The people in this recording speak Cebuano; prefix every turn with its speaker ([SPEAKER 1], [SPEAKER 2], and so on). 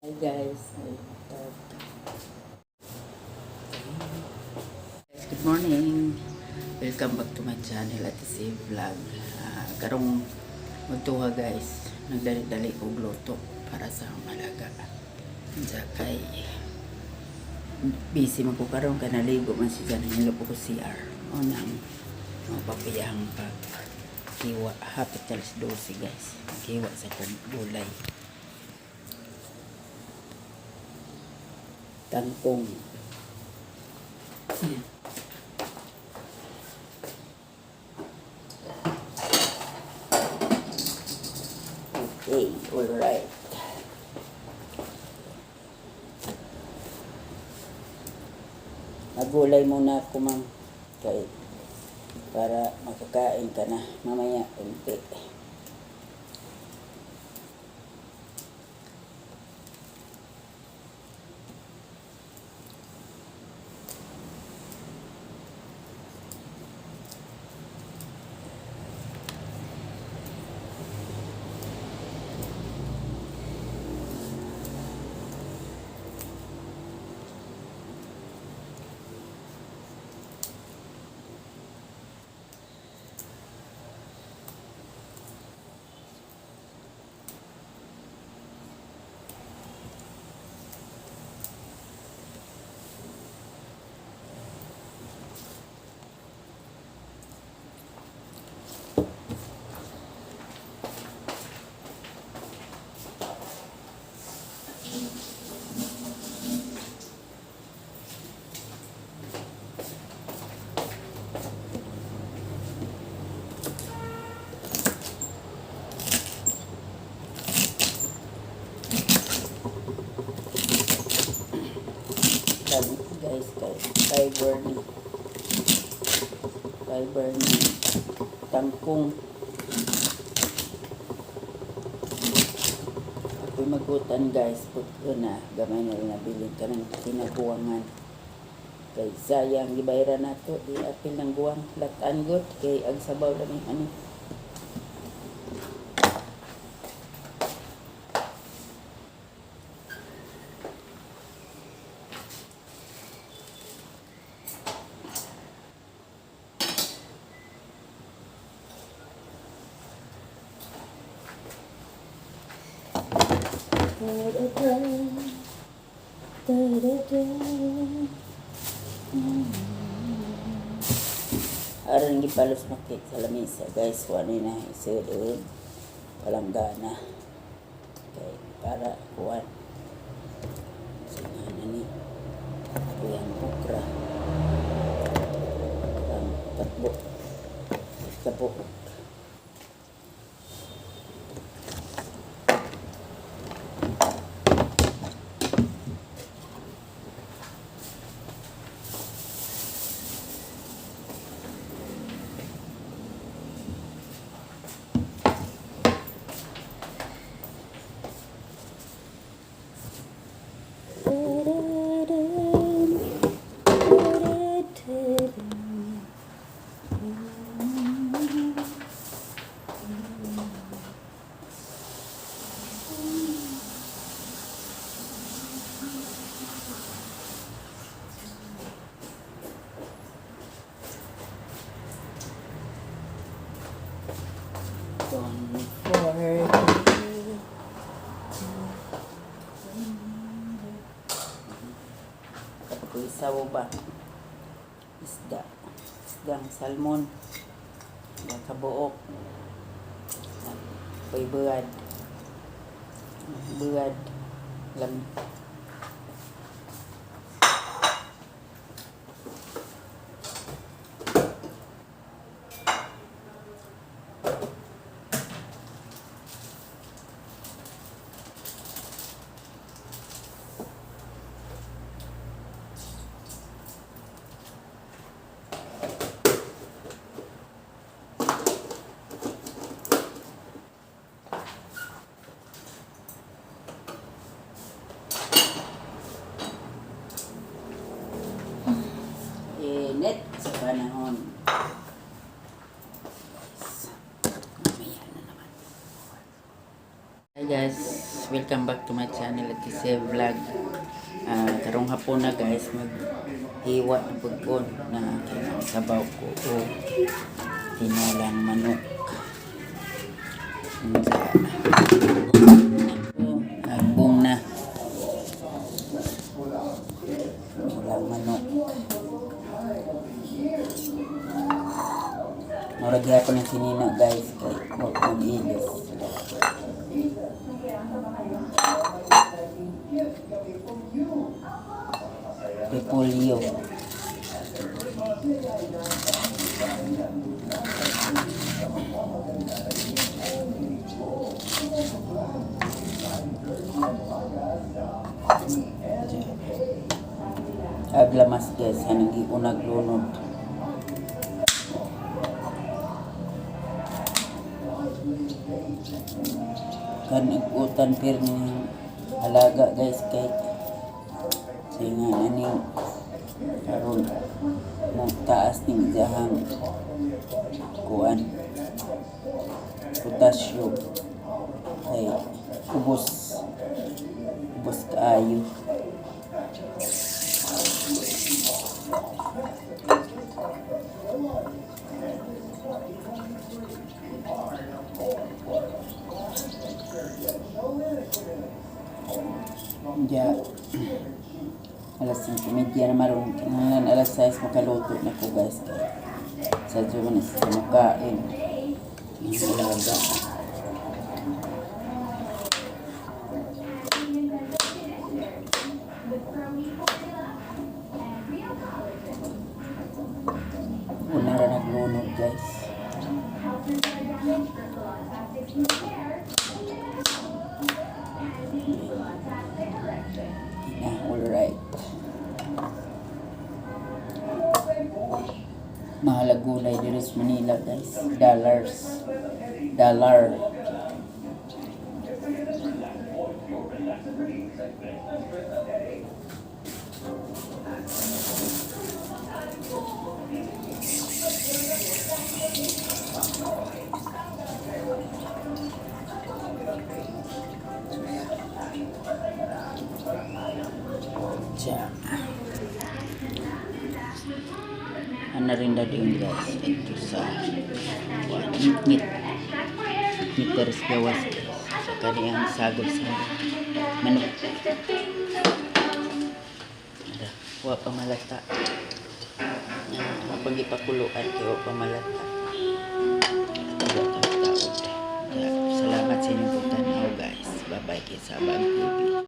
[SPEAKER 1] Hi guys, ay tag. Guys, good morning. Welcome back to my channel at si Vlog. Karong magtuha guys, nagdali-dali og luto para sa malaga. Unsa kay busy man ko karon kay naligo man siya, nangilo ko CR. O nang mga papiyang pag hiwa, hapit alas 12 guys. Hiwa sa kong gulay. Kangkong. Ayan. Okay, alright. Magulay muna ako, ma'am. Kay, para makakain ka na mamaya unti. Sabi ko guys, kay fiber ni. Fiber ni kangkong. Ako'y magutan guys, pag una, gamay na rin nabilin ka ng kinabuangan. Kay sayang, gibayra na to, di apil ng guwang, latan good, kay ag sabaw lang yung ano. Da-da-da, da-da-da. Aron gipalos makit sa lamisa guys, wala na isud og palanggana. Kay para kuan. Sige na ni. Kuyang okra. Ang patbo. Kabuok. Don't forget. Kapag ko isaw ba? Isda. Isdang salmon. Kabuok. Ako'y buad. Buad. Lam. Init sa panahon. Guys, mamaya na naman. Hi guys, Welcome back to my channel at Tise Vlog. Karong hapon na, guys, maghiwa ng pagkon na sabaw ko o tinolang manok. Unsa. Nagbong na. Tinolang manok. Murag gyapon ang sinina, guys, kay wa mag-ilis. Repolyo. Aglamas, guys, hanang giunag lunod. Kan utan pirmi alaga, guys, kay say nga aning karon mo taas ning iyahang kuan, potassium, kay ubos ubos kaayo. Ya, alas 5:30 na maron, kinahanglan alas 6 makaluto na ko, guys, kay sa man sa makain ang alaga. Una ra naglunod, guys. Na, alright. Mahal ang gulay dito sa Manila, guys. Dollars. Dollar. Siya. Ano rin na din, guys. Ito sa ngit. Ngit teres gawas, guys. Sa kaniyang sagol sa manok. Ara, wa pa malata. Kapag ipakuluan kay wa pa malata. Wala ka taod. Salamat sa inyong pagtanaw, guys. Bye-bye kay Sabang TV.